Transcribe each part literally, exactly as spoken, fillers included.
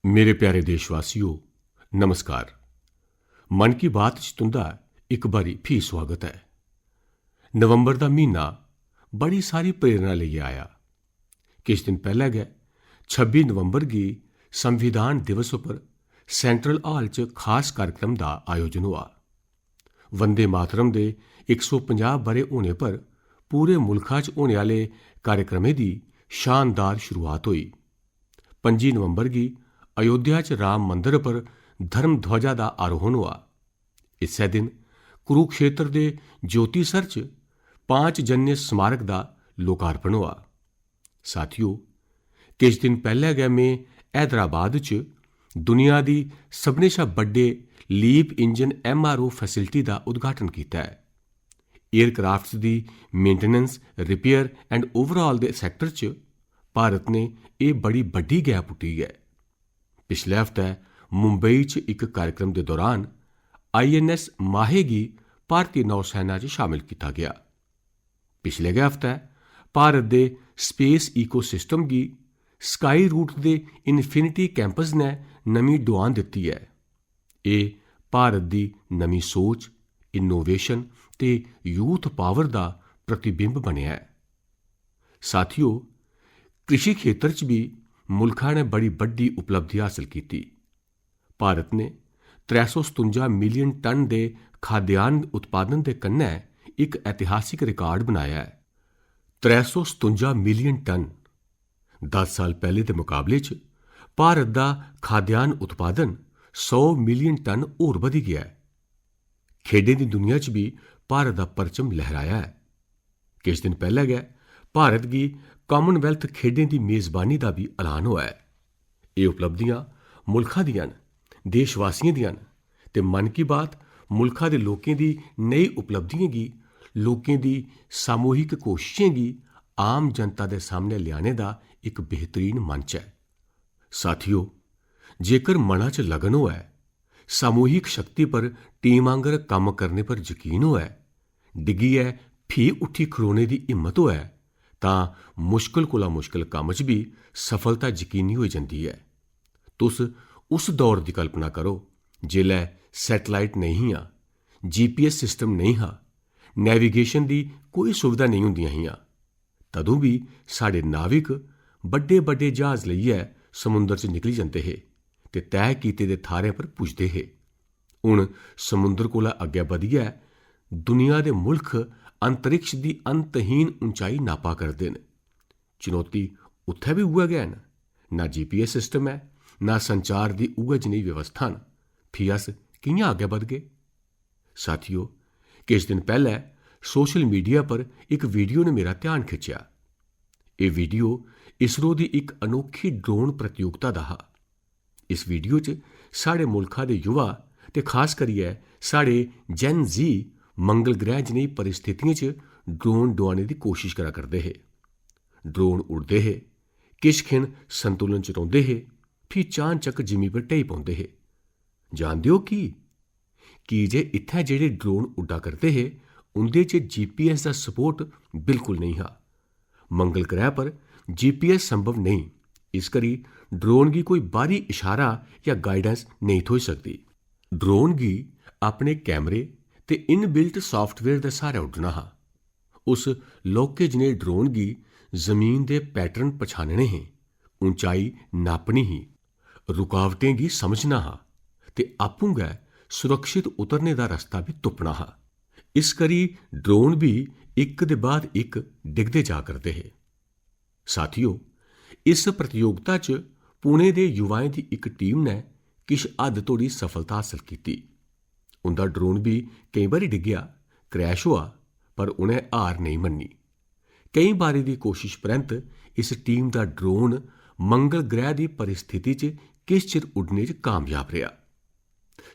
मेरे प्यारे देशवासियो, नमस्कार। मन की बात च तुं'दा इक बारी फ्ही सुआगत ऐ। नवंबर दा म्हीना बड़ी सारी प्रेरणा लेइयै आया। किश दिन पैह्लें गै छब्बी नवंबर गी संविधान दिवस उप्पर सेंट्रल हाल च खास कार्यक्रम दा आयोजन होआ। वंदे मातरम दे इक सौ पंजाह् ब'रे होने पर पूरे मुल्खा च होने आह्ले कार्यक्रमें दी शानदार शुरुआत होई। पंजी नवंबर गी अयोध्या च राम मंदर पर धर्म ध्वजा दा आरोहण होआ। इस्सै दिन कुरुक्षेत्र दे ज्योतिसर च पांचजन्य स्मारक दा लोकार्पण होआ। साथियो, किश दिन पैह्लें गै में हैदराबाद च दुनिया दी सभनें शा बड्डे लीप इंजन एमआरओ फैसिलिटी दा उद्घाटन कीता ऐ। एयरक्राफ्ट्स दी maintenance, repair and overall they sector च भारत ने एह् बड़ी बड्डी गैं पुट्टी ऐ। पिछले हफ्तै मुंबई च इक कार्यक्रम दे दौरान आईएनएस माहे गी भारती नौसेना च शामिल कीता गेआ। पिछले गै हफ्तै भारत दे स्पेस इकोसिस्टम गी स्काई रूट दे इन्फिनिटी कैंपस ने नमीं डुआन दित्ती ऐ। एह् भारत दी नमीं सोच, इनोवेशन ते यूथ पावर दा प्रतिबिंब बनेआ ऐ। साथियो, कृषि खेतर च बी मुल्खा ने बड़ी बड्डी उपलब्धि हासल कीती। भारत ने त्रै सौ सतुंजा मिलियन टन दे खाद्यान्न उत्पादन दे कन्नै इक ऐतिहासिक रिकार्ड बनाया ऐ। त्रै सौ सतुंजा मिलियन टन। दस साल पैह्ले दे मकाबले च भारत दा खाद्यान्न उत्पादन सौ मिलियन टन होर बधी गेआ ऐ। खेढें दी दुनिया च बी भारत दा परचम लहराया ऐ। किश दिन पैह्लें गै भारत गी कामनवैल्थ खेढें दी मेजबानी दा बी ऐलान होआ ऐ। एह् उपलब्धियां मुल्खा दियां न, देशवासियें दियां न, ते मन की बात मुल्खा दे लोकें दी नेही उपलब्धियें गी, लोकें दी सामूहिक कोशशें गी आम जनता दे सामनै लेआने दा इक बेहतरीन मंच ऐ। साथियो, जेकर मना च लगन होऐ, सामूहिक शक्ति पर टीम आंगर कम्म करने पर यकीन होऐ, डिग्गियै फ्ही उट्ठी खड़ोने दी हिम्मत होऐ, तां मुश्कल कोला मुश्कल कम्म च बी सफलता यकीनी होई जंदी ऐ। तुस उस दौर दी कल्पना करो, जेल्लै सैटेलाइट नेईं हियां, जीपीएस सिस्टम नेईं हा, नेविगेशन दी कोई सुविधा नेईं होंदियां हियां। तदूं बी साढ़े नाविक बड्डे-बड्डे ज्हाज लेइयै समुंदर च निकली जंदे हे ते तैऽ कीते दे थाह्रें पर पुजदे हे। हुन समुंदर कोला अग्गै बधियै दुनिया दे मुल्ख अंतरिक्ष दी अंतहीन उंचाई नापा करदे न। चुनौती उत्थै बी उ'ऐ गै न। ना जीपीएस सिस्टम ऐ, ना संचार दी उ'ऐ जनेही व्यवस्था न। फ्ही अस कि'यां अग्गै बधगे? साथियो, किश दिन पैह्लै सोशल मीडिया पर इक वीडियो ने मेरा ध्यान खिच्चेआ। एह् वीडियो इसरो दी इक अनोखी ड्रोन प्रतियोगिता दा हा। इस वीडियो च साढ़े मुल्खा दे युवा ते खास करियै साढ़े जैन जी मंगल ग्रह जनेही परिस्थितियें च ड्रोन डुआने दी कोशश करा करदे हे। ड्रोन उड़दे हे, किश खिन संतुलन च रौंह्दे हे, फ्ही चानचक्क जिमीं पर ढेई पौंदे हे। जानदे ओ की? की जे इत्थै जेह्ड़े ड्रोन उड्डा करदे हे, उं'दे च जीपीएस दा सपोर्ट बिल्कुल नेईं हा। मंगल ग्रह पर जीपीएस संभव नेईं, इस करी ड्रोन गी कोई बाह्री इशारा जां गाइडेंस नेईं थ्होई सकदी। ड्रोन गी अपने कैमरे ते इनबिल्ट साफ्टवेयर दे स्हारै उड्डना हा। उस लौह्के जनेह् ड्रोन गी जमीन दे पैटर्न पछानने हे, उंचाई नापनी ही, रुकावटें गी समझना हा ते आपूं गै सुरक्षित उतरने दा रस्ता बी तुप्पना हा। इस करी ड्रोन बी इक दे बाद इक डिगदे जा करदे हे। साथियो, इस प्रतियोगिता च पुणे दे युवाएं दी इक टीम ने किश हद तोड़ी सफलता हासल कीती। उं'दा ड्रोन बी केईं बारी डिग्गेआ, क्रैश होआ, पर उ'नें हार नेईं मन्नी। केईं बारी दी कोशश परैंत इस टीम दा ड्रोन मंगल ग्रह दी परिस्थिति च किश चिर उड्डने च कामयाब रेहा।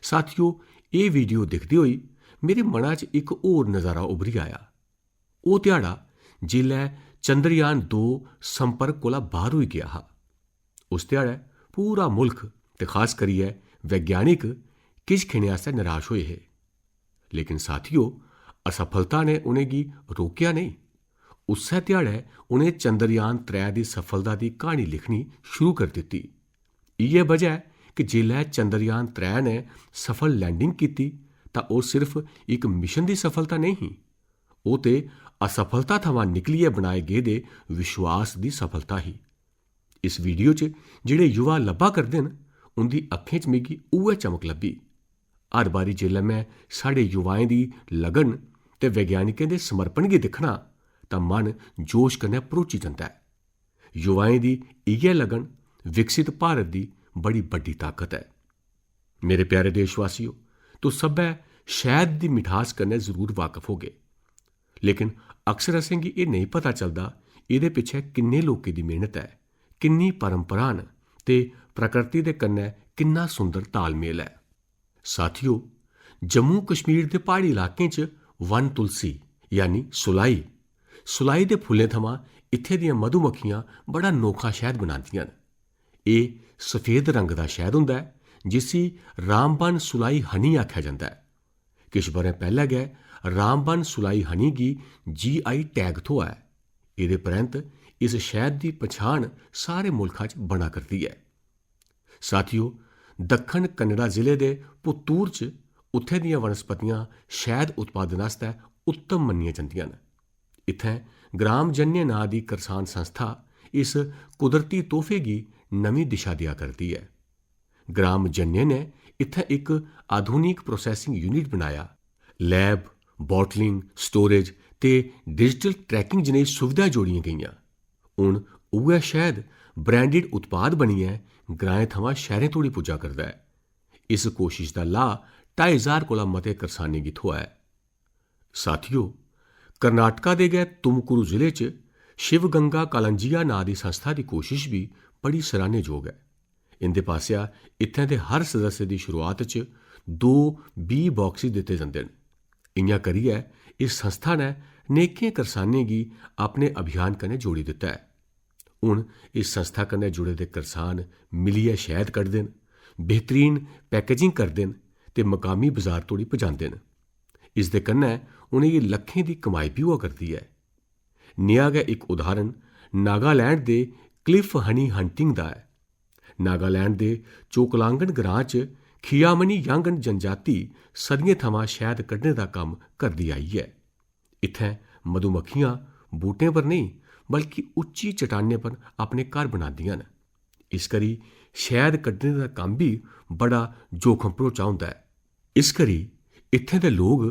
साथियो, एह् वीडियो दिखदे होई मेरे मना च इक होर नजारा उभरी आया। ओह् ध्याड़ा जिसलै चंद्रयान दो संपर्क कोला बाह्र होई गेआ हा। उस ध्याड़ै पूरा मुल्ख ते खास करियै वैज्ञानिक किश खिनें आस्तै निराश होए हे। लेकिन साथियो, असफलता ने उ'नेंगी रोकेआ नेईं। उस्सै ध्याड़ै उ'नें चंद्रयान त्रै दी सफलता दी क्हानी लिखनी शुरू करी दित्ती। इ'यै बजह ऐ कि जिसलै चंद्रयान त्रै ने सफल लैंडिंग कीती, तां ओह् सिर्फ इक मिशन दी सफलता नेईं ही, ओह् ते असफलता थमां निकलियै बनाए गेदे विश्वास दी सफलता ही। इस वीडियो च जेह्ड़े युवा लब्भा करदे न, उं'दी अक्खें च मिगी उ'ऐ चमक लब्भी। हर बारी जिसलै में साढ़े युवाएं दी लगन ते वैज्ञानिकें दे समर्पण गी दिक्खना, तां मन जोश कन्नै भरोची जंदा ऐ। युवाएं दी इ'यै लगन विकसित भारत दी बड़ी बड्डी ताकत ऐ। मेरे प्यारे देशवासियो, तुस सब्भै शैह्द दी मिठास कन्नै जरूर वाकफ होगे, लेकिन अक्सर असेंगी एह् नेईं पता चलदा एह्दे पिच्छें किन्ने लोकें दी मेह्नत ऐ, किन्नी परंपरा न ते प्रकृति दे कन्नै किन्ना सुंदर तालमेल ऐ। साथियो, जम्मू कश्मीर दे प्हाड़ी इलाकें च वन तुलसी, यानी सुलाई, सुलाई दे फुल्लें थमां इत्थै दियां मधुमक्खियां बड़ा नोखा शैह्द बनांदियां न। एह् सफेद रंग दा शैह्द होंदा ऐ, जिसी रामबन सुलाई हनी आखेआ जंदा ऐ। किश ब'रें पैह्लें गै रामबन सुलाई हनी गी जीआई टैग थ्होआ ऐ। एह्दे परैंत इस शैह्द दी पन्छान सारे मुल्खा च बना करदी ऐ। साथियो, दक्खन कन्नड़ा जिले दे पुत्तूर च उत्थै दियां वनस्पतियां शैह्द उत्पादन आस्तै उत्तम मन्नियां जंदियां न। इत्थें ग्राम जन्य नांऽ दी करसान संस्था इस कुदरती तोहफे गी नमीं दिशा देआ करदी ऐ। ग्राम जन्य ने इत्थें इक आधुनिक प्रोसेसिंग यूनिट बनाया। लैब, बॉटलिंग, स्टोरेज ते डिजिटल ट्रैकिंग जनेही सुविधां जोड़ियां गेइयां। हून उ'ऐ शैह्द ब्रांडेड उत्पाद बनियै ग्राएं थमां शैह्रें तोड़ी पुज्जा करदा ऐ। इस कोशश दा लाह् ढाई ज्हार कोला मते करसानें गी थ्होआ ऐ। साथियो, कर्नाटका दे गै तुमकुरु जिले च शिवगंगा कालंजिया नांऽ दी संस्था दी कोशश बी बड़ी सराह्नेजोग ऐ। इंदे पासेआ इत्थें दे हर सदस्य दी शुरुआत च दो बी बाक्सेस दित्ते जंदे न। इ'यां करियै इस संस्था ने नेकें करसानें गी अपने अभियान कन्नै जोड़ी दित्ता ऐ। हून इस संस्था कन्नै जुड़े दे करसान मिलियै शैह्द कढदे न, बेहतरीन पैकेजिंग करदे न ते मकामी बजार तोड़ी पजांदे न। इसदे कन्नै उ'नेंगी लक्खें दी कमाई बी होआ करदी ऐ। नेहा गै इक उदाहरण नागालैंड दे क्लिफ हनी हंटिंग दा ऐ। नागालैंड दे चोकलांगन ग्रां च खियामनी यांगन जनजाति सदियें थमां शैह्द कड्ढने दा कम्म करदी आई ऐ। इत्थें मधुमक्खियां बूह्टें पर नेईं, बल्कि उच्ची चट्टानें पर अपने घर बनांदियां न। इस करी शैह्द कड्ढने दा कम्म बी बड़ा जोखम भरोचा होंदा ऐ। इस करी इत्थें दे लोक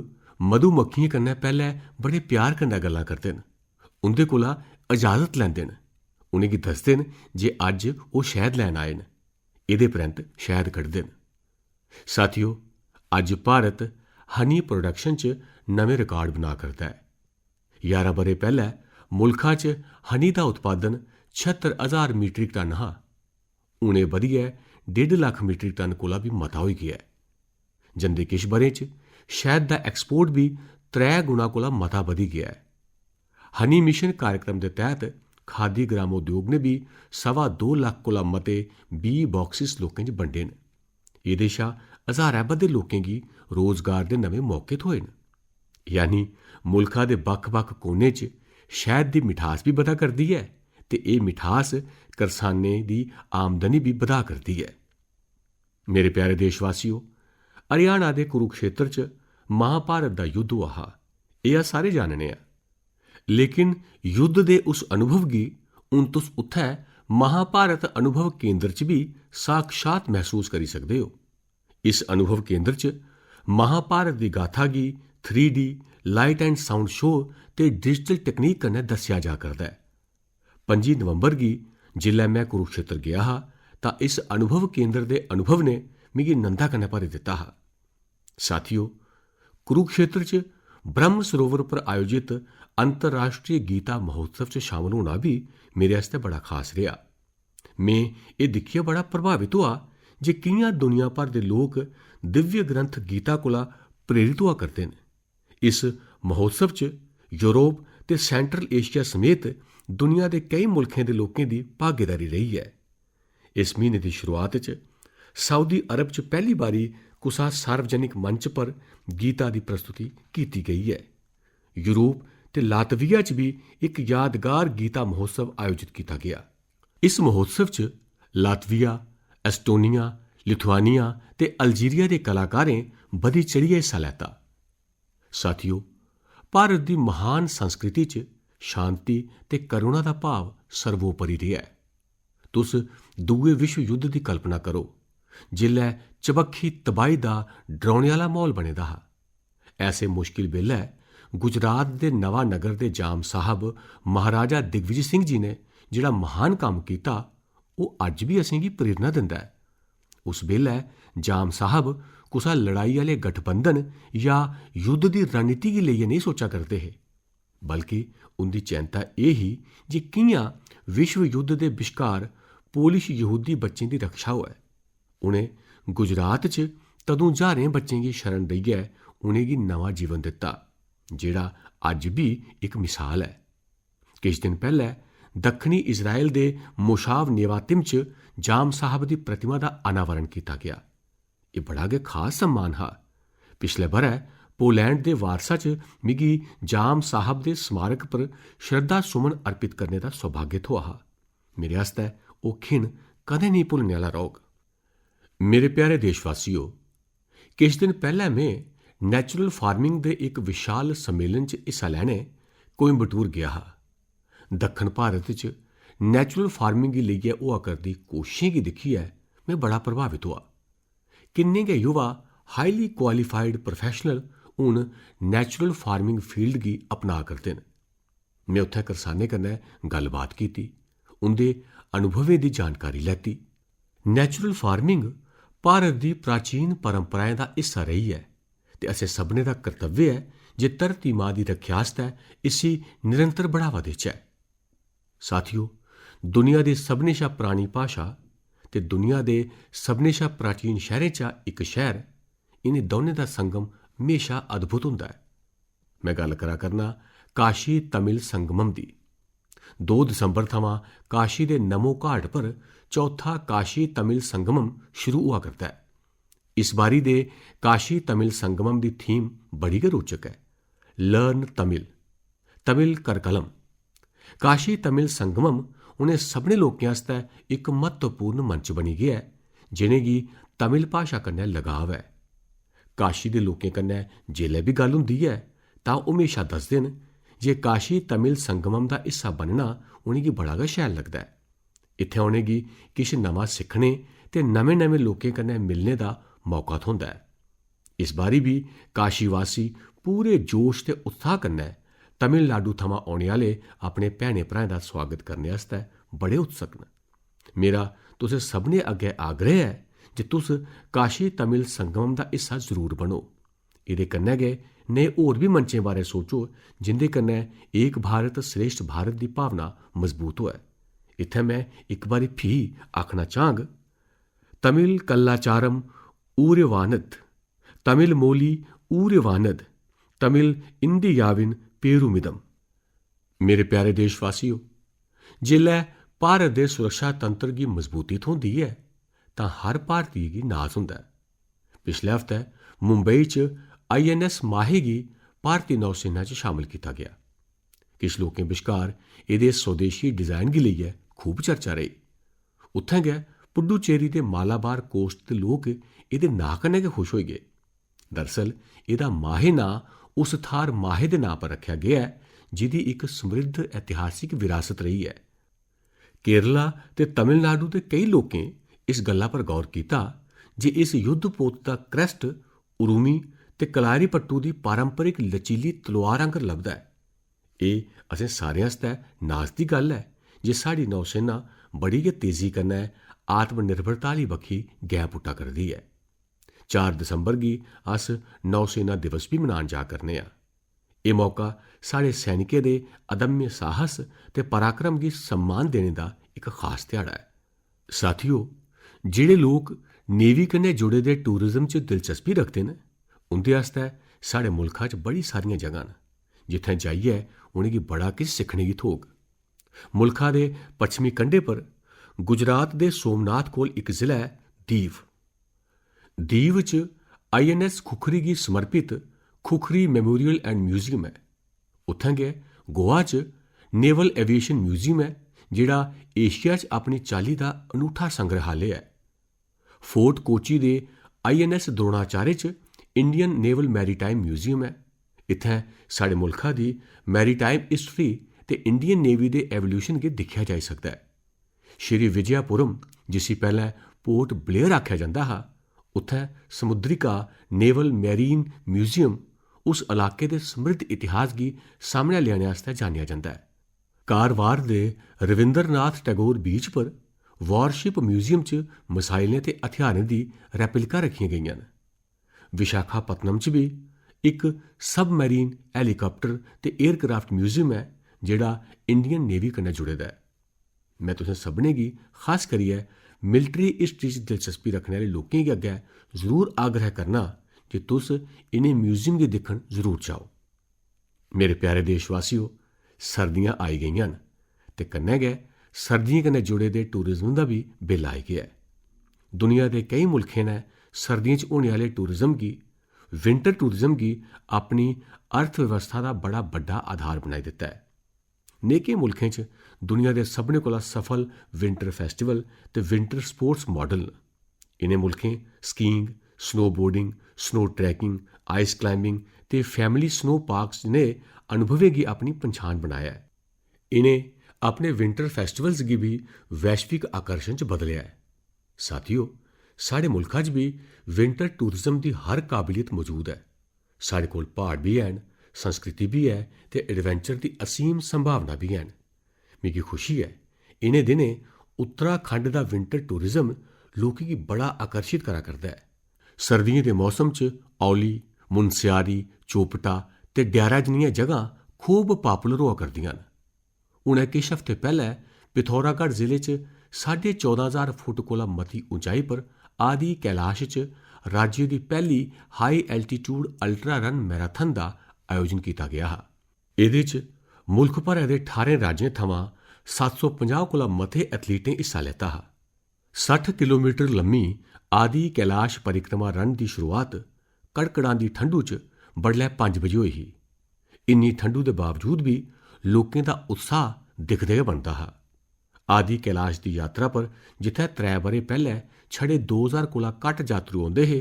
मधुमक्खियें कन्नै पैह्लें बड़े प्यार कन्नै गल्लां करदे न, उं'दे कोला इजाजत लैंदे न, उ'नेंगी दसदे न जे अज्ज ओह् शैह्द लैन आए न। एह्दे परैंत शैह्द कढदे न। साथियो, अज्ज भारत हनी प्रोडक्शन च नमें रिकार्ड बना करदा ऐ। ञारां ब'रे पैह्लें मुल्खा च हनी दा उत्पादन छत्तर हजार मीट्रिक टन हा। हून एह् बधियै डेढ़ लक्ख मीट्रिक टन कोला बी मता होई गेआ ऐ। जंदे किश ब'रें च शैह्द दा एक्सपोर्ट बी त्रै गुणा कोला मता बधी गेआ ऐ। हनी मिशन कार्यक्रम दे तैह्त खादी ग्रामोद्योग ने बी सवा दो लक्ख कोला मते बी बाक्सेस लोकें च बंडे न। एह्दे शा हजारै बद्धे लोकें गी रोजगार दे नमें मौके थ्होए न। यानी मुल्खा दे बक्ख-बक्ख कोने च शैह्द दी मिठास बी बधा करदी ऐ ते एह् मिठास करसानें दी आमदनी बी बधा करदी ऐ। मेरे प्यारे देशवासियो, हरियाणा दे कुरुक्षेत्र च महाभारत दा युद्ध होआ हा, एह् अस सारे जानने आं। लेकिन युद्ध दे उस अनुभव गी हून तुस उत्थै महाभारत अनुभव केंद्र च बी साक्षात मसूस करी सकदे ओ। इस अनुभव केंद्र च महाभारत दी गाथा गी three D, light and sound show ते डिजिटल तकनीक कन्नै दस्सेआ जा करदा ऐ। पंजी नवंबर गी जिसलै में कुरुक्षेत्र गेआ हा, तां इस अनुभव केंद्र दे अनुभव ने मिगी नंदा कन्नै भरी दित्ता हा। साथियो, कुरुक्षेत्र च ब्रह्म सरोवर पर आयोजित अंतर्राष्ट्रीय गीता महोत्सव च शामल होना बी मेरे आस्तै बड़ा खास रेहा। में एह् दिक्खियै बड़ा प्रभावित होआ जे कि'यां दुनिया भर दे लोक दिव्य ग्रंथ गीता कोला प्रेरित होआ करदे न। इस महोत्सव च यूरोप ते सेंट्रल एशिया समेत दुनिया दे केई मुल्खें दे लोकें दी भागीदारी रेही ऐ। इस म्हीने दी शुरुआत च सऊदी अरब च पैह्ली बारी कुसा सार्वजनिक मंच पर गीता दी प्रस्तुति कीती गेई ऐ। यूरोप ते लातविया च बी इक यादगार गीता महोत्सव आयोजित कीता गेआ। इस महोत्सव च लातविया, एस्टोनिया, लिथुआनिया ते अल्जीरिया दे कलाकारें बधी चढ़ियै हिस्सा लैता। साथियो, भारत दी महान संस्कृति च शांति ते करुणा दा भाव सर्वोपरि रेहा ऐ। तुस दूए विश्व युद्ध दी कल्पना करो, जिसलै चबक्खी तबाही दा डरौने आह्ला म्हौल बने दा हा। ऐसे मुश्किल बेल्लै गुजरात दे नवानगर दे जाम साहब महाराजा दिग्विजय सिंह जी ने जेह्ड़ा महान कम्म कीता, ओह् अज्ज बी असेंगी प्रेरणा दिंदा ऐ। उस बेल्लै जाम साहब कुसै लड़ाई आह्ले गठबंधन जां युद्ध दी रणनीति गी लेइयै नेईं सोचा करदे हे, बल्कि उं'दी चैंता एह् ही जे कि'यां विश्व युद्ध दे बश्कार पोलिश यहूदी बच्चें दी रक्षा होऐ। उ'नें गुजरात च तदूं ज्हारें बच्चें गी शरण देइयै उ'नेंगी नमां जीवन दित्ता, जेह्ड़ा अज्ज बी इक मिसाल ऐ। किश दिन पैह्लै दक्खनी इजराइल दे मोशाव नेवातिम च जाम साहब दी प्रतिमा दा अनावरण कीता गेआ। एह् बड़ा गै खास सम्मान हा। पिछले ब'रै पोलैंड दे वारसा च मिगी जाम साहब दे स्मारक पर श्रद्धा सुमन अर्पित करने दा सौभाग्य थ्होआ हा। मेरे आस्तै ओह् खिन कदें नेईं भुल्लने आह्ला रौह्ग। मेरे प्यारे देशवासियो, किश दिन पैह्लै में नेचुरल फार्मिंग दे इक विशाल सम्मेलन च हिस्सा लैने कोयम्बटूर गेआ हा। दक्खन भारत च नेचुरल फार्मिंग गी लेइयै होआ करदी कोशशें गी दिक्खियै में बड़ा प्रभावत होआ। किन्ने गै युवा हाईली क्वालिफाइड प्रोफेशनल हून नेचुरल फार्मिंग फील्ड गी अपना करदे न। में उत्थै करसानें कन्नै गल्लबात कीती, उं'दे अनुभवें दी जानकारी लैती। नेचुरल फार्मिंग भारत दी प्राचीन परंपराएं दा हिस्सा रेही ऐ ते असें सभनें दा कर्तव्य ऐ जे धरती मां दी रक्खेआ आस्तै इसी निरंतर बढ़ावा देचै। साथियो, दुनिया दी सभनें शा परानी भाशा ते दुनिया दे सभनें शा प्राचीन शैह्रें चा इक शैह्र, इ'नें दौनें दा संगम म्हेशा अद्भुत होंदा ऐ। में गल्ल करा करना काशी तमिल संगमम दी। दो दिसंबर थमां काशी दे नमो घाट पर चौथा काशी तमिल संगमम शुरू होआ करदा ऐ। इस बारी दे काशी तमिल संगमम दी थीम बड़ी गै रोचक ऐ, लर्न तमिल, तमिल करकलम। काशी तमिल संगमम उ'नें सभनें लोकें आस्तै इक म्हत्तवपूर्ण मंच बनी गेआ ऐ, जि'नेंगी तमिल भाशा कन्नै लगाव ऐ। काशी दे लोकें कन्नै जेल्लै बी गल्ल होंदी ऐ, तां ओह् म्हेशा दसदे न जे काशी तमिल संगमम दा हिस्सा बनना उ'नेंगी बड़ा गै शैल लगदा ऐ। इत्थै उ'नेंगी किश नमां सिक्खने ते नमें-नमें लोकें कन्नै मिलने दा मौका थ्होंदा ऐ। इस बारी बी काशीवासी पूरे जोश ते उत्साह कन्नै तमिलनाडु थमां औने आह्ले अपने भैनें-भ्राएं दा सुआगत करने आस्तै बड़े उत्सुक न। मेरा तुसें सभनें अग्गै आग्रह ऐ जे तुस काशी तमिल संगमम दा हिस्सा जरूर बनो। एह्दे कन्नै गै नेह् होर बी मंचें बारै सोचो जिं'दे कन्नै एक भारत श्रेष्ठ भारत दी भावना मजबूत होऐ। इत्थै में इक बारी फ्ही आखना चाह्ङ, तमिल कल्लाचारम ऊरेवानद, तमिल मोली ऊरेवानद, तमिल इंदियाविन पेरुमिदम। मेरे प्यारे देशवासियो, जिसलै भारत दे सुरक्षा तंत्र गी मजबूती थ्होंदी ऐ, तां हर भारतीय गी नाज होंदा ऐ। पिछले हफ्तै मुंबई च आईएनएस माहे गी भारती नौसेना च शामल कीता गेआ। किश लोकें बश्कार एह्दे स्वदेशी डिजाइन गी लेइयै खूब चर्चा रेही। उत्थें गै पुडुचेरी दे मालाबार कोस्ट दे लोक एह्दे नांऽ कन्नै गै खुश होई गे। दरअसल, एह्दा माहे नांऽ उस थाह्र माहे दे नांऽ पर रक्खेआ गेआ ऐ, जि'दी इक समृद्ध ऐतिहासिक विरासत रेही ऐ। केरला ते तमिलनाडु दे केई लोकें इस गल्ला पर गौर कीता जे इस युद्ध पोत दा क्रैस्ट उरुमी ते कलारीपट्टू दी पारंपरिक लचीली तलोआर आंगर लभदा ऐ। एह् असें सारें आस्तै नाज दी गल्ल ऐ जे साढ़ी नौसेना बड़ी गै तेजी कन्नै आत्मनिर्भरता आह्ली बक्खी गैं पुट्टा करदी ऐ। चार दिसंबर गी अस नौसेना दिवस बी मनान जा करने आं। एह् मौका साढ़े सैनिकें दे अदम्य साहस ते पराक्रम गी सम्मान देने दा इक खास ध्याड़ा ऐ। साथियो, जेह्ड़े लोक नेवी कन्नै जुड़े दे टूरिज्म च दिलचस्पी रखदे न, उं'दे आस्तै साढ़े मुल्खा च बड़ी सारियां जगहां न, जित्थें जाइयै उ'नेंगी बड़ा किश सिक्खने गी थ्होग। मुल्खा दे पच्छमी कंढे पर गुजरात दे सोमनाथ कोल इक जिला ऐ दीव। दीव च आईएनएस खुखरी गी समर्पित खुखरी मेमोरियल एंड म्यूजियम ऐ। उत्थें गै गोवा च नेवल एविएशन म्यूजियम ऐ, जेह्ड़ा एशिया च अपनी चाल्ली दा अनूठा संग्रहालय ऐ। फोर्ट कोची दे आईएनएस द्रोणाचार्य च इंडियन नेवल मैरीटाइम म्यूजियम ऐ। इत्थें साढ़े मुल्खा दी मैरीटाइम हिस्ट्री ते इंडियन नेवी दे एवोल्यूशन गी दिक्खेआ जाई सकदा ऐ। श्री विजयपुरम, जिसी पैह्लें पोर्ट ब्लेयर आखेआ जंदा हा, उत्थें समुद्रिका नेवल मैरीन म्यूजियम उस इलाके दे समृद्ध इतिहास गी सामनै लेआने आस्तै जानेआ जंदा ऐ। कारवार दे रविंद्रनाथ टैगोर बीच पर वॉरशिप म्यूजियम च मिसाइलें ते हथियारें दी रेप्लिका रक्खियां गेइयां न। विशाखापत्तनम च बी इक सबमरीन, हेलीकाप्टर ते एयरक्राफ्ट म्यूजियम ऐ, जेह्ड़ा इंडियन नेवी कन्नै जुड़े दा ऐ। में तुसें सभनें गी, खास करियै मिलिटरी हिस्ट्री च दिलचस्पी रक्खने आह्ले लोकें गी अग्गें जरूर आग्रह करना जे तुस इ'नें म्यूजियम गी दिक्खन जरूर जाओ। मेरे प्यारे देशवासियो, सर्दियां आई गेइयां न ते कन्नै गै सर्दियें कन्नै जुड़े दे टूरिज्म दा बी बिल आई गेआ ऐ। दुनिया दे केई मुल्खें नै सर्दियें च होने आह्ले टूरिज्म गी, विंटर टूरिज्म गी, अपनी अर्थव्यवस्था दा बड़ा बड्डा आधार बनाई दित्ता ऐ। नेकें मुल्खें च दुनिया दे सभनें कोला सफल विंटर फेस्टिवल ते विंटर स्पोर्ट्स मॉडल न। इ'नें मुल्खें skiing, snowboarding, snow trekking, ice climbing ते फैमिली स्नो पार्क्स जनेह् अनुभवें गी अपनी पन्छान बनाया ऐ। इ'नें अपने विंटर फेस्टिवल्स गी बी वैश्विक आकर्षण च बदलेआ ऐ। साथियो, साढ़े मुल्खा च बी विंटर टूरिज्म दी हर काबिलियत मौजूद ऐ। साढ़े कोल प्हाड़ बी हैन, संस्कृति बी ऐ ते एडवेंचर दी असीम संभावना बी हैन। मिगी खुशी ऐ, इ'नें दिनें उत्तराखंड दा विंटर टूरिज्म लोकें गी बड़ा आकर्शित करा करदा ऐ। सर्दियें दे मौसम च औली, मुनस्यारी, चोपटा ते डेरा जनेहियां जगहां खूब पॉपुलर होआ करदियां न। हुनै किश हफ्ते पैह्लै पिथौरागढ़ जिले च साढ़े चौदां ज्हार फुट कोला मती उंचाई पर आदि कैलाश च राज्य दी पैह्ली high altitude ultra run marathon दा आयोजन कीता गेआ हा। एह्दे च मुल्ख भरै दे ठारें राज्यें थमां सत्त सौ पंजाह् कोला मते एथलीटें हिस्सा लैता हा। सट्ठ किलोमीटर लम्मी आदि कैलाश परिक्रमा रन दी शुरुआत कड़कड़ांदी ठंडू च बडलै पंज बजे होई ही। इन्नी ठंडू दे बावजूद बी लोकें दा उत्साह दिखदे गै बनदा हा। आदि कैलाश दी यात्रा पर जित्थै त्रै ब'रे पैह्लै छड़े दो ज्हार कोला घट्ट जातरू औंदे हे,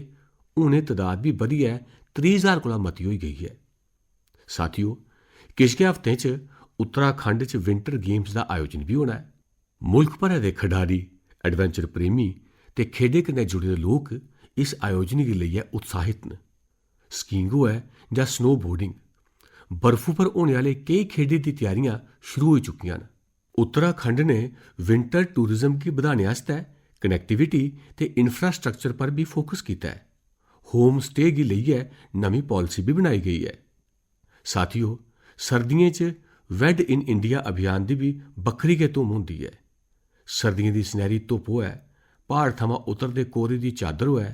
हून एह् तदाद बी बधियै त्रीह् ज्हार कोला मती होई गेई ऐ। साथियो, किश गै हफ्तें च उत्तराखंड च विंटर गेम्स दा आयोजन बी होना ऐ। मुल्ख भरै दे खडारी, एडवेंचर प्रेमी ते खेढें कन्नै जुड़े दे लोक इस आयोजन गी लेइयै उत्साहित न। स्कीइंग होऐ जां स्नो बोर्डिंग, बर्फू पर होने आह्ले केई खेढें दी त्यारियां शुरू होई चुकियां न। उत्तराखंड ने विंटर टूरिज्म गी बधाने आस्तै कनेक्टिविटी ते इंफ्रास्ट्रक्चर पर बी फोकस कीता ऐ। होम स्टे गी लेइयै नमीं पालिसी बी बनाई गेई ऐ। साथियो, सर्दियें च वेड इन इंडिया अभियान दी बी बक्खरी गै धुम होंदी ऐ। सर्दियें दी सनैह्री धुप्प होऐ, प्हाड़ थमां उतरदे कोरे दी चादर होऐ,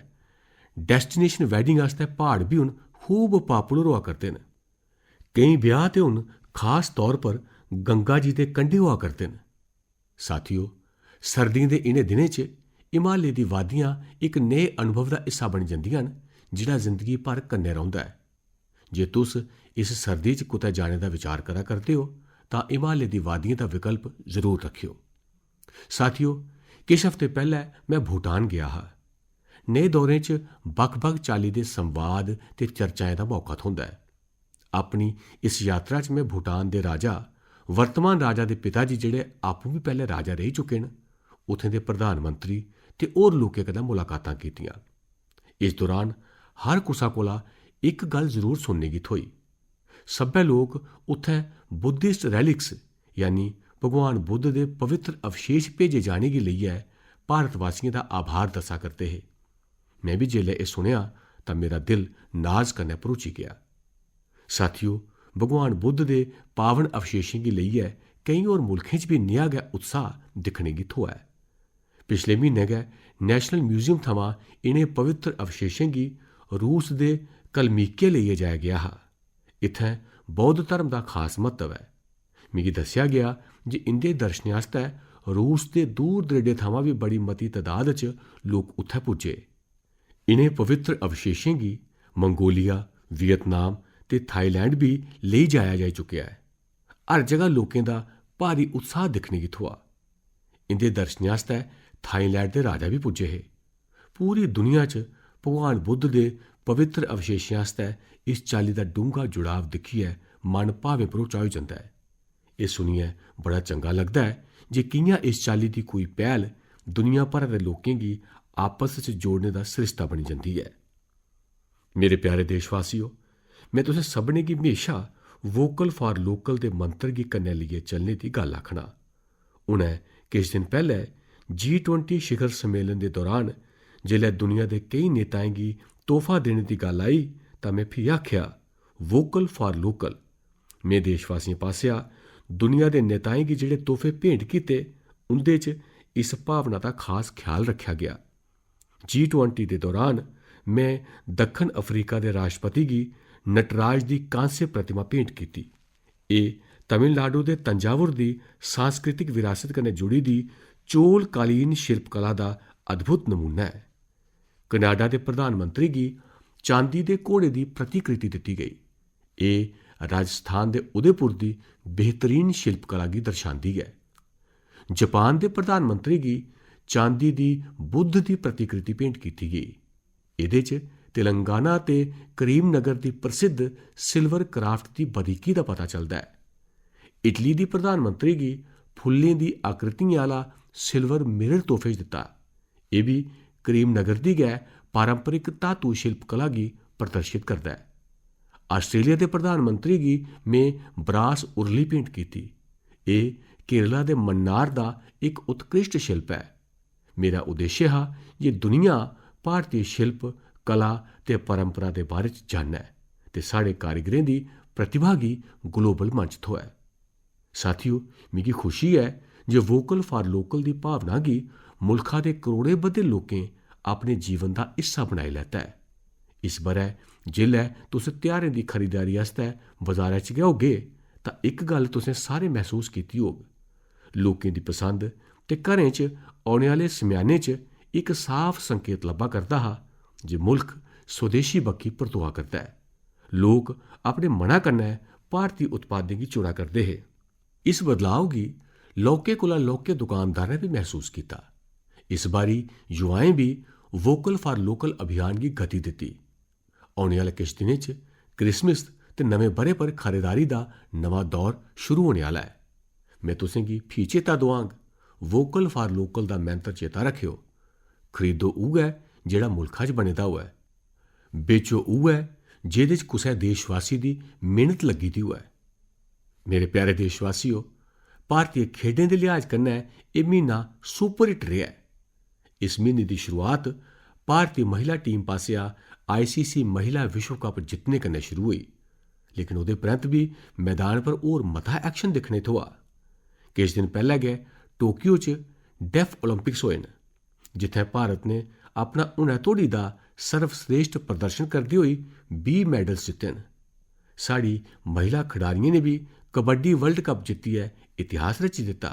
डेस्टिनेशन वेडिंग आस्तै प्हाड़ बी हून खूब पॉपुलर होआ करदे न। केईं ब्याह् ते हून खास तौर पर गंगा जी दे कंढे होआ करदे न। साथियो, सर्दियें दे इ'नें दिनें च हिमालय दी वादियां इक नेह् अनुभव दा हिस्सा बनी जंदियां न, जेह्ड़ा जिंदगी भर कन्नै रौंह्दा ऐ। जे तुस इस सर्दी च कुतै जाने दा विचार करा करदे ओ, तां हिमालय दी वादियें दा विकल्प जरूर रक्खेओ। साथियो, किश हफ्ते पैह्लै में भूटान गेआ हा। नेह् दौरें च बक्ख-बक्ख चाल्ली दे संवाद ते चर्चाएं दा मौका थ्होंदा ऐ। अपनी इस यात्रा च में भूटान दे राजा, वर्तमान राजा दे पिता जी, जेह्ड़े आपूं बी पैह्ले राजा रेही चुके न, उत्थें दे प्रधानमंत्री ते होर लोकें कन्नै मुलाकातां कीतियां। इस दौरान हर कुसा कोला इक गल्ल जरूर सुनने गी थ्होई। सब्भै लोक उत्थें बुद्धिस्ट रेलिक्स, यानी भगवान बुद्ध दे पवित्र अवशेष भेजे जाने गी लेइयै भारतवासियें दा आभार दस्सा करदे हे। में बी जेल्लै एह् सुनेआ, तां मेरा दिल नाज कन्नै भरोची गेआ। साथियो, भगवान बुद्ध दे पावन अवशेषें गी लेइयै केईं होर मुल्खें च बी नेहा गै उत्साह दिक्खने गी थ्होआ ऐ। पिछले म्हीने गै नेशनल म्यूजियम थमां इ'नें पवित्र अवशेषें गी रूस दे कलमीकिया लेइयै जाया गेआ हा। इत्थें बौद्ध धर्म दा खास म्हत्तव ऐ। मिगी दस्सेआ गेआ जे इं'दे दर्शनें आस्तै रूस दे दूर दरेडे थमां बी बड़ी मती तदाद च लोक उत्थें पुज्जे। इ'नें पवित्र अवशेषें गी मंगोलिया, वियतनाम ते थाईलैंड बी लेई जाया जाई चुकेआ ऐ। हर जगह लोकें दा भारी उत्साह दिक्खने गी थ्होआ। इं'दे दर्शनें आस्तै थाईलैंड दे राजा बी पुज्जे हे। पूरी दुनिया च भगवान बुद्ध दे पवित्र अवशेशें आस्तै इस चाल्ली दा डूंह्गा जुड़ाव दिक्खियै मन भावें भरोचा होई जंदा ऐ। एह् सुनियै बड़ा चंगा लगदा ऐ जे कि'यां इस चाल्ली दी कोई पैह्ल दुनिया भरै दे लोकें गी आपस च जोड़ने दा सरिस्ता बनी जंदी ऐ। मेरे प्यारे देशवासियो, में तुसें सभनें गी म्हेशा वोकल फॉर लोकल दे मंत्र गी कन्नै लेइयै चलने दी गल्ल आखना। हुनै किश दिन पैह्लै जी ट्वेंटी शिखर सम्मेलन दे दौरान जेल्लै दुनिया दे केई नेताएं गी तोहफा देने दी गल्ल आई, तां में फ्ही आखेआ, "वोकल फॉर लोकल।" में देशवासियें पासेआ दुनिया दे नेताएं गी जेह्ड़े तोहफे भेंट कीते, उं'दे च इस भावना दा खास ख्याल रक्खेआ गेआ। जी ट्वेंटी दे दौरान में दक्खन अफ्रीका दे राष्ट्रपति गी नटराज दी कांस्य प्रतिमा भेंट कीती। एह् तमिलनाडु दे तंजावुर दी सांस्कृतिक विरासत कन्नै जुड़ी दी चोलकालीन शिल्पकला दा अद्भुत नमूना ऐ। कनाडा दे प्रधानमंत्री गी चांदी दे घोड़े दी प्रतिकृति दित्ती गेई। एह् राजस्थान दे उदयपुर दी बेहतरीन शिल्पकला गी दर्शांदी ऐ। जापान दे प्रधानमंत्री गी चांदी दी बुद्ध दी प्रतिकृति भेंट कीती गेई। एह्दे च तेलंगाना ते करीमनगर दी प्रसिद्ध सिल्वर क्राफ्ट दी बरीकी दा पता चलदा ऐ। इटली दी प्रधानमंत्री गी फुल्लें दी आकृतियें आह्ला सिल्वर मिरर तोहफे च दित्ता। एह् बी करीमनगर दी गै पारंपरिक धातु शिल्पकला गी प्रदर्शित करदा ऐ। आस्ट्रेलिया दे प्रधानमंत्री गी में ब्रास उरली भेंट कीती। एह् केरला दे मन्नार दा इक उत्कृष्ट शिल्प ऐ। मेरा उद्देश्य हा जे दुनिया भारती शिल्प, कला ते परंपरा दे बारे च जानै ते साढ़े कारीगरें दी प्रतिभा गी ग्लोबल मंच थ्होऐ। साथियो, मिगी खुशी ऐ जे वोकल फॉर लोकल दी भावना गी मुल्खा दे करोड़ें बद्धे लोकें अपने जीवन दा हिस्सा बनाई लैता ऐ। इस ब'रै जिसलै तुस त्यहारें दी खरीदारी आस्तै बजारै च गै होगे, तां इक गल्ल तुसें सारें मसूस कीती होग। लोकें दी पसंद ते घरें च औने आह्ले सम्यानें च इक साफ संकेत लब्भा करदा हा जे मुल्ख स्वदेशी बक्खी परतोआ करदा ऐ। लोक अपने मना कन्नै भारती उत्पादें गी चुना करदे हे। इस बदलाव गी लौह्के कोला लौह्के दुकानदारें बी मसूस कीता। इस बारी युवाएं बी वोकल फॉर लोकल अभियान गी गति दित्ती। औने आह्ले किश दिनें च क्रिसमस ते नमें ब'रे पर खरीदारी दा नमां दौर शुरू होने आह्ला ऐ। में तुसें गी फ्ही चेता दोआंग, वोकल फॉर लोकल दा मंत्र चेता रक्खेओ। खरीदो उ'ऐ जेह्ड़ा मुल्खा च बने दा होऐ। बेचो उ'ऐ जेह्दे च कुसै देशवासी दी मेह्नत लग्गी दी होऐ। मेरे प्यारे देशवासियो, भारतीय खेढें दे लिहाज कन्नै एह् म्हीना सुपर हिट रेहा ऐ। इस म्हीने दी शुरुआत भारती महिला टीम पासेआ आईसीसी महिला विश्व कप जित्तने कन्नै शुरू होई, लेकिन ओह्दे परैंत बी मैदान पर होर मता एक्शन दिक्खने थ्होआ। किश दिन पैह्लें गै टोक्यो च डेफ ओलंपिक्स होए न, जित्थै भारत ने अपना हुनै धोड़ी दा सर्वश्रेष्ठ प्रदर्शन करदे होई बीह् मेडल्स जित्ते न। साढ़ी महिला खिडारियें ने बी कबड्डी वर्ल्ड कप जित्तियै इतिहास रची दित्ता।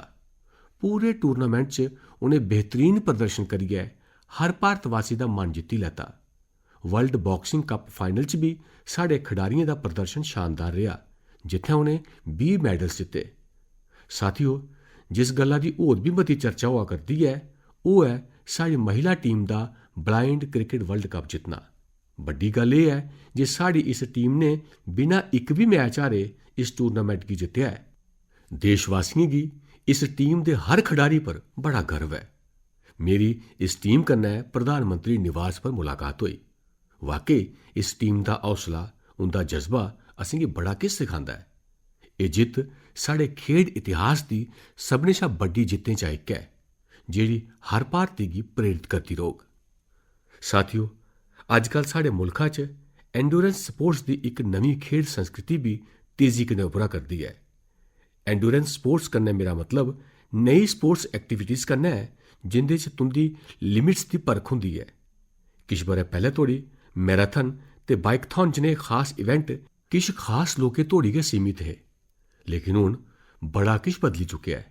पूरे टूर्नामेंट च उ'नें बेहतरीन प्रदर्शन करियै हर भारतवासी दा मन जित्ती लैता। वर्ल्ड बॉक्सिंग कप फाइनल च बी साढ़े खिडारियें दा प्रदर्शन शानदार रेहा, जित्थै उ'नें बीह् मेडल्स जित्ते। साथियो, जिस गल्ला दी होर बी मती चर्चा होआ करदी ऐ, ओह् ऐ साढ़ी महिला टीम दा ब्लाइंड क्रिकेट वर्ल्ड कप जित्तना। बड्डी गल्ल एह् ऐ जे साढ़ी इस टीम ने बिना इक बी मैच हारे इस टूर्नामेंट गी जित्तेआ ऐ। देशवासियें गी इस टीम दे हर खिडारी पर बड़ा गर्व ऐ। मेरी इस टीम कन्नै प्रधानमंत्री निवास पर मुलाकात होई। वाकई इस टीम दा हौसला, उं'दा जज्बा असेंगी बड़ा किश सखांदा ऐ। एह् जित्त साढ़े खेढ इतिहास दी सभनें शा बड्डी जित्तें चा इक ऐ, जेह्ड़ी हर भारती गी प्रेरित करदी रौह्ग। साथियो, अजकल साढ़े मुल्खा च एंड्योरेंस स्पोर्ट्स दी इक नमीं खेढ संस्कृति बी तेजी कन्नै उभरा करदी ऐ। एंड्योरेंस स्पोर्ट्स कन्नै मेरा मतलब नेही स्पोर्ट्स एक्टिविटीज कन्नै ऐ जिं'दे च तुं'दी लिमिट्स दी परख होंदी ऐ। किश ब'रे पैह्ले धोड़ी मैराथन ते बाइकथॉन जनेह् खास इवेंट किश खास लोकें धोड़ी गै सीमित हे, लेकिन हून बड़ा किश बदली चुकेआ ऐ।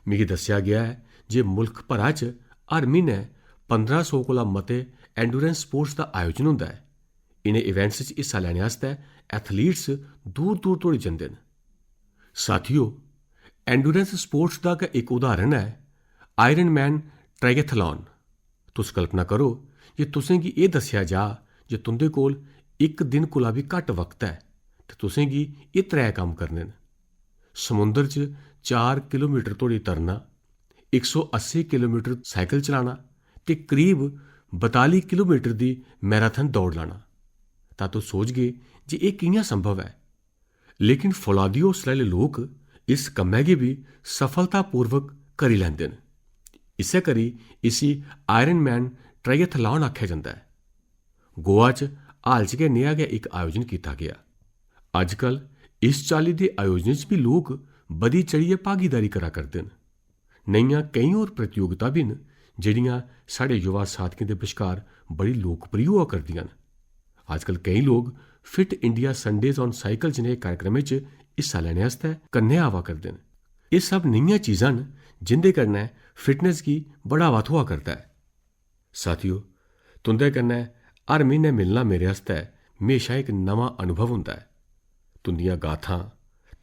मिगी दस्सेआ गेआ ऐ जे मुल्ख भरा च हर म्हीनै पंदरां सौ कोला मते एंड्योरेंस स्पोर्ट्स दा आयोजन होंदा ऐ। इ'नें इवेंट्स च हिस्सा लैने आस्तै एथलीट्स दूर-दूर धोड़ी जंदे न। साथियो, एंड्योरेंस स्पोर्ट्स दा गै इक उदाहरण ऐ आयरन मैन ट्रायथलॉन। तुस कल्पना करो जे तुसें गी एह् दस्सेआ जा जे तुं'दे कोल इक दिन कोला बी घट्ट वक्त ऐ ते तुसें गी एह् त्रै कम्म करने न। समुंदर च चार किलोमीटर धोड़ी तरना, इक सौ अस्सी किलोमीटर साइकिल चलाना ते करीब बताली किलोमीटर दी मैराथन दौड़ लाना। तां तुस सोचगे जे एह् कि'यां संभव ऐ। लेकिन फौलादी हौसले आह्ले लोक इस कम्मै गी बी सफलतापूर्वक करी लैंदे न। इस्सै करी इसी आयरन मैन ट्राइएथलॉन आखेआ जंदा ऐ। गोवा च हाल च गै नेहा गै इक आयोजन कीता गेआ। अजकल इस चाल्ली दे आयोजनें च बी लोक बधी चढ़ियै भागीदारी करा करदे न। नेहियां केईं होर प्रतियोगिता बी न जेह्ड़ियां साढ़े युवा साथियें दे बश्कार बड़ी लोकप्रिय होआ करदियां न। अजकल केईं लोक fit India Sundays on cycle जनेह् कार्यक्रमें च हिस्सा लैने आस्तै कन्नै आवा करदे न। एह् सब नेहियां चीजां न जिंदे कन्नै फिटनेस गी बढ़ावा थ्होआ करदा ऐ। साथियो, तुं'दे कन्नै हर म्हीनै मिलना मेरे आस्तै म्हेशा इक नमां अनुभव होंदा ऐ। तुं'दियां गाथां,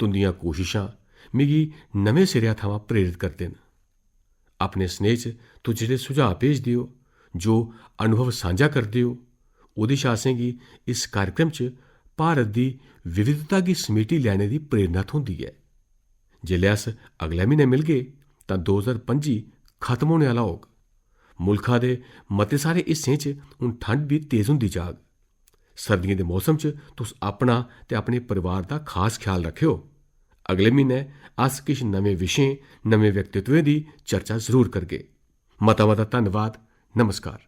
तुं'दियां कोशशां मिगी नमें सिरेआ थमां प्रेरत करदे न। अपने स्नेह च तुस जेह्ड़े सुझाऽ भेजदे ओ, जो अनुभव सांझा करदे ओ, ओह्दे शा असेंगी इस कार्यक्रम च भारत दी विविधता गी समेटी लैने दी प्रेरणा थ्होंदी ऐ। जेल्लै अस अगले म्हीने मिलगे, तां दो ज्हार पंजी खत्म होने आह्ला होग। मुल्खा दे मते सारे हिस्सें च हून ठंड बी तेज होंदी जाग। सर्दियें दे मौसम च तुस अपना ते अपने परिवार दा खास ख्याल रक्खेओ। अगले म्हीने अस किश नमें विशें, नमें व्यक्तित्वें दी चर्चा जरूर करगे। मता मता धन्नवाद। नमस्कार।